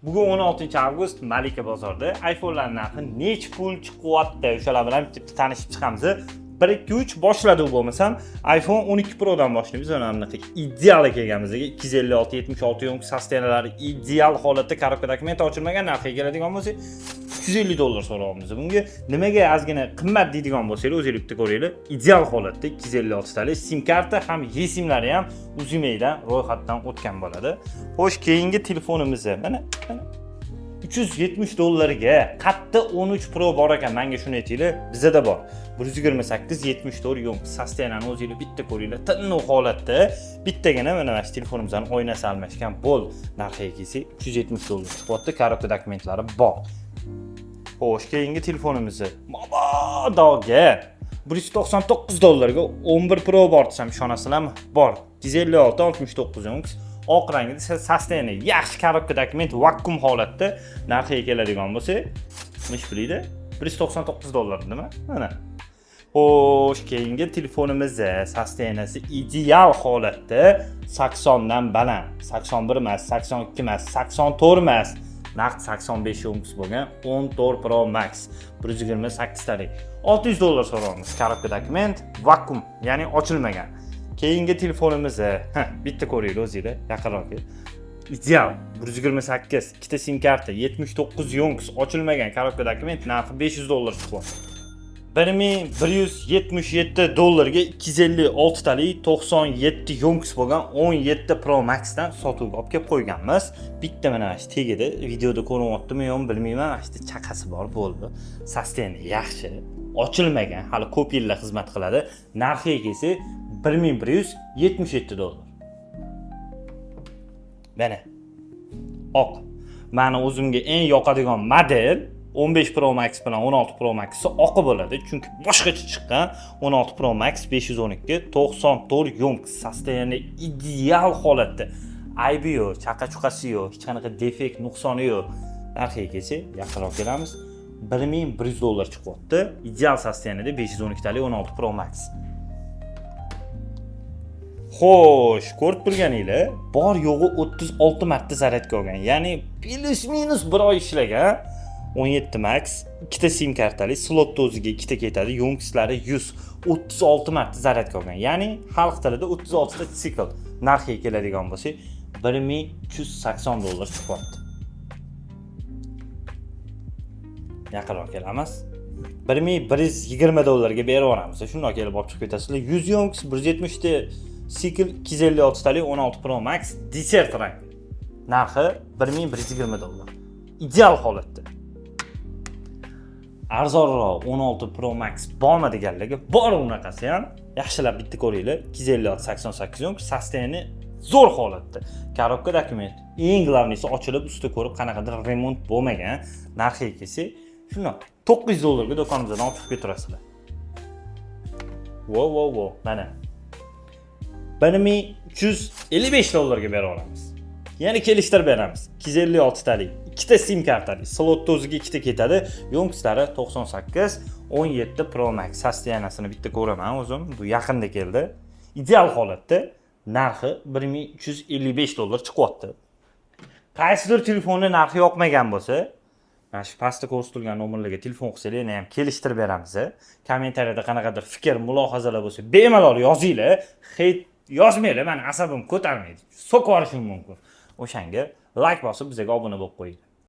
Bugun 16 avgust, Malika bozorida iPhone'lar narxi nechi pul chiqyapti? O'shalar bilan bitta tanishib chiqamiz. 1 2 3 boshladi. Bo'lmasam, iPhone 12 Pro dan boshlaymiz. Mana bunaqa ideal kelganimizga 256, 76 ёмкость, состояния lari ideal holatda, коробка документ ochilmagan. Narxiga keladigan bo'lsak, 350 dollar so'rayapmiz. Bunga nimaga ozgina qimmat deydigan bo'lsanglar, o'zinglar bitta ko'ringlar. Ideal holatda 256 talik sim karta ham, eSIMlari ham UZIMEIdan ro'yxatdan o'tgan bo'ladi. Xo'sh, keyingi telefonimiz mana 370 dollarga qatta 13 Pro bor ekan, menga shuni aytinglar, bizada bor. 128, 74 ёмкость, состояния ni o'zinglar bitta ko'ringlar, tiniq holatda. Bittagina mana shu telefonimizning oynasi almashgan bo'ldi. Narxiga kelsak, 370 dollar chiqyapti, коробка dokumentlari bor. Xo'sh, keyingi telefonimizni mabodoga 199 dollarga 11 Pro bor desam, ishonasizlarmi? Bor. 256, 69 ёмкость, oq rangida, состояние yaxshi, коробка документ vakuum holatda. Narxiga keladigan bo'lsak, nechi pul edi? 199 dollar nima? Mana. Xo'sh, keyingi telefonimiz состояния si ideal holatda, 80 dan baland, 81 emas, 82 emas, 84 emas, naqd 85 ёмкость bo'lgan 14 Pro Max, 128 talik, 600 dollar so'rayapmiz, коробка документ vakuum, ya'ni ochilmagan. Keyingi telefonimiz, ha, bitta ko'ringlar o'zinglar, yaqinroq kel. Ideal 128, ikkita sim karta, 79 ёмкость, ochilmagan, коробка документ, narxi 500 dollar chiqyapti. 1177 dollarga 256 talik, 97 ёмкость bo'lgan 17 Pro Maxdan sotuvga olib kelib qo'yganmiz. Bitta mana shu tagida, videoda ko'rinyaptimi yo'qmi bilmayman, mana shu chaqasi bor bo'ldi. Состояние yaxshi, ochilmagan, hali ko'p yillar xizmat qiladi. Narxiga kelsak, 1177 dollar. Mana. Oq. Mani o'zimga eng yoqadigan model 15 Pro Max bilan 16 Pro Max oqi bo'ladi, chunki boshqacha chiqqan. 16 Pro Max 512, 94 ёмкость, состояние ideal holatda. Aybi yo'q, chaqa-chuqasi yo'q, hech qanaqa defekt, nuqsoni yo'q. Narxiga kelsak, yaqinroq kelamiz. 1100 dollar chiqyapti. Ideal состояние da 512 talik 16 Pro Max. Xo'sh, ko'rib turganinglar, bor yo'g'i 36 marta zaryadka olgan. Ya'ni плюс-минус bir oy ishlagan. 17 Max, ikkita sim kartali, slotda o'ziga ikkita ketadi, ёмкость lari 100, 36 marta zaryadka olgan. Ya'ni xalq tilida 36 ta sikl. Narxiga keladigan bo'lsak, 1380 dollar chiqyapti. Yaqinroq kelamiz. 1120 dollarga berib yuboramiz. Shundoq kelib olib chiqib ketasizlar. 100 ёмкость, 170 ta sikl, 256 talik 16 Pro Max desert rang. Narxi 1120 dollar. Ideal holatda. Arzonroq 16 Pro Max bormi deganlarga, bor unaqasi ham. Yaxshilab bitta ko'ringlar. 256, 88 ёмкость, состояние zo'r holatda. Коробка документ. Eng главный si, ochilib usti ko'rib qanaqadir remont bo'lmagan. Narxiga kelsak, shundoq 900 dollarga do'konimizdan olib chiqib keturasizlar. Vo vo vo, mana. 1355 dollarga bera olamiz. Yana kelishtirib beramiz. 256 talik, ikkita sim kartali, slotda o'ziga ikkita ketadi. Ёмкость lari 98, 17 Pro Max. Состояния sini bitta ko'raman o'zim. Bu yaqinda keldi. Ideal holatda, narxi 1355 dollar chiqyapti. Qaysidir telefonni narxi yoqmagan bo'lsa, mana shu pastda ko'rsatilgan nomerlarga telefon qilsanglar, yana ham kelishtirib beramiz. Kommentariyada qanaqadir fikr, mulohazalar bo'lsa, bemalol yozinglar. Хейт yozmanglar, mani asabim ko'tarmaydi. So'kib yuborishim mumkin. O'shanga layk bosib, bizga obuna bo'lib qo'yinglar.